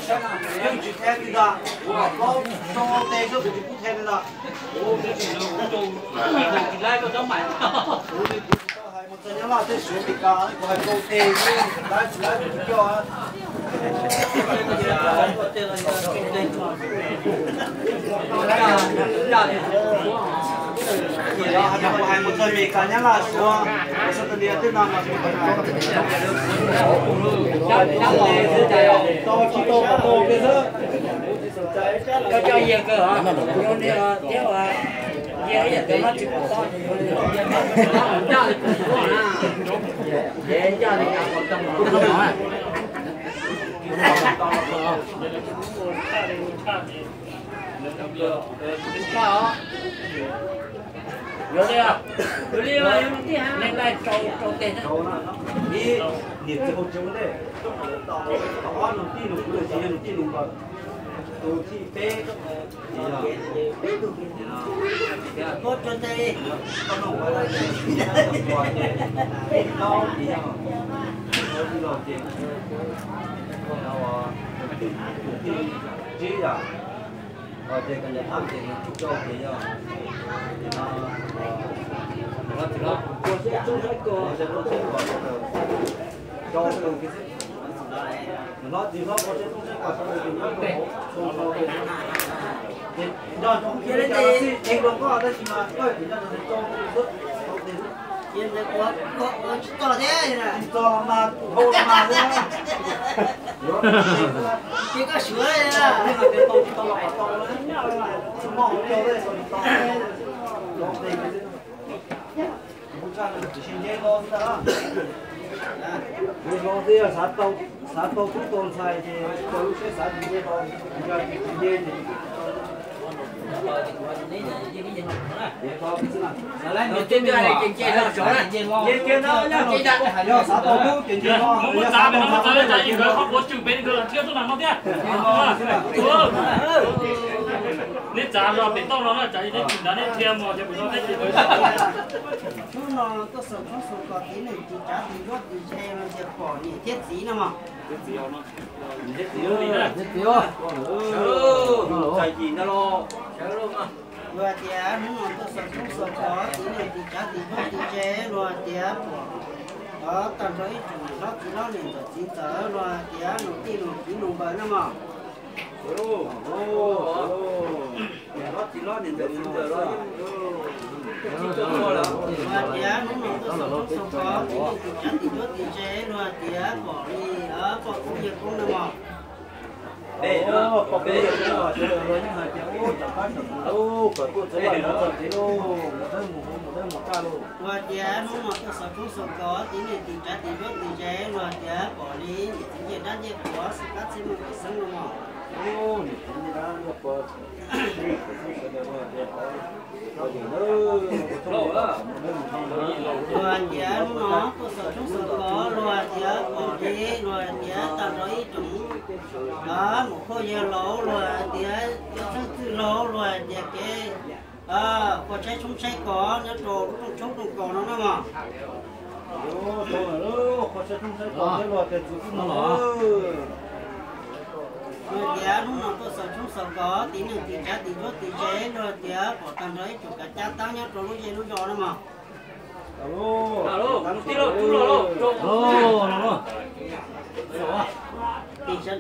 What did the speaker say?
Yeej tsis the li ntag, kuv mam paub tso tes xwb, kuv tsis pub the li ntag. Kuv tsis laib koj cov mais. Kuv tsis tau hais mus txog Nyab Laj tej Suav Amelikas, kuv hais tso tes xwb, laib tsis laib kuv tsis coj. Hais mus txog Amelikas, Nyab Laj, Suav, Australia tej no mas tau tsis tau kom tau peb xwb. Koj coj Yias kawg os, yog li thiab, Yias ib yam tias no tsis pom tau, Yias ncaj li kuv na, Yias ncaj li kav qhov rooj no. Yuav li, yuav li, nej laij rau rau tes na. Ib, niam txiv hauv tsev ua ntej, ob, nus tij nus kwv los sis yog nus tij nus nkawm, tus thib peb, tus thib plaub, tus thib tsib yom. Ces koj niam thab ces nws tsis tau ces yog, ces no, nws hlob tsis hlob, nws hlob tsis hlob, qhov tseeb tseeb qhov tseeb, ces nco ntsoov tias xij ev rau koj tab sis mas koj tsis nco ntsoov tias tso xwb, tso tes xwb. Ces ntawd kuv, kuv, kuv tsis tso thiab na. Tsis tso los mas dhau los mas thiab. Ces koj suav li na. Tsis tau, tsis tau los kom tau na. Tsis muaj hauv caug thiab tsis tau. Tso tes xwb. Kuv tsis nce hlo xwb ntag. Nce hlo xwb yog xav tau, xav tau tub tau ntxhais ces tau lub siab xav, tsis nce hlo, yog tsis nce ces Yog xav tau tub ces nce hlo, yog xav tau ntxhais ces nce hlo. Neb txav zog pem toj no na, tsam neb tsis nrad neb dhia mos ces pem no teb ces. Hnub no tuaj xaus tshoob xaus kos tiv neej tiv tsav tiv nruab tiv ze los sis pom niam thiab txiv no mog. Luag tias hnub no tuaj xaus tshoob xaus kos tiv neej tiv tsav tiv nruab tiv ze, luag tias pom tag nrho ib tsoom niam hlob txiv hlob niam ntxawm txiv ntxawm, luag tias nus tij nus kwv nus npawg no mog. Niam hlob txiv hlob niam ntxawm txiv ntxawm los yeej, luag tias hnub no tuaj xaus tshoob xaus kos tiv neej tiv tsav tiv nruab tiv ze, luag tias pom li poj koob yawg koob no mog. Peb, poj koob yawg koob los sawv daws los yeej hais tias ub, tsom qab tsom tus lauj, kom tuaj txog laj txog tsev lauj, mus dawb mus huv mus dawb mus kaj lauj. Luag tias hnub no tuaj xaus tshoob xaus kos tiv neej tiv tsav tiv nruab tiv ze, luag tias pom li niam txiv ncej dab ncej qhuav xwm kab txhiaj muaj kev xeeb no mog. Niam txiv ncej dab ncej qhuav, sawv daws luag tias Luag tias hnub no tuaj xaus tshoob xaus kos, luag tias pom li, luag tias tag nrho ib tsoom mus phooj ywg laus, luag tias ib txheej txwj laus, luag tias kev qhua tshaib tshoob tshaib kos nyob rau lub rooj tshoob rooj kos no na mog. Luag tias hnub no tuaj xaus tshoob xaus kos, tiv neej tiv tsav tiv nruab tiv ze, luag tias pom tag nrho ib tsoom kav cab tab nyob rau lub zej lub zos no mog. Qhov no qhov pib xej.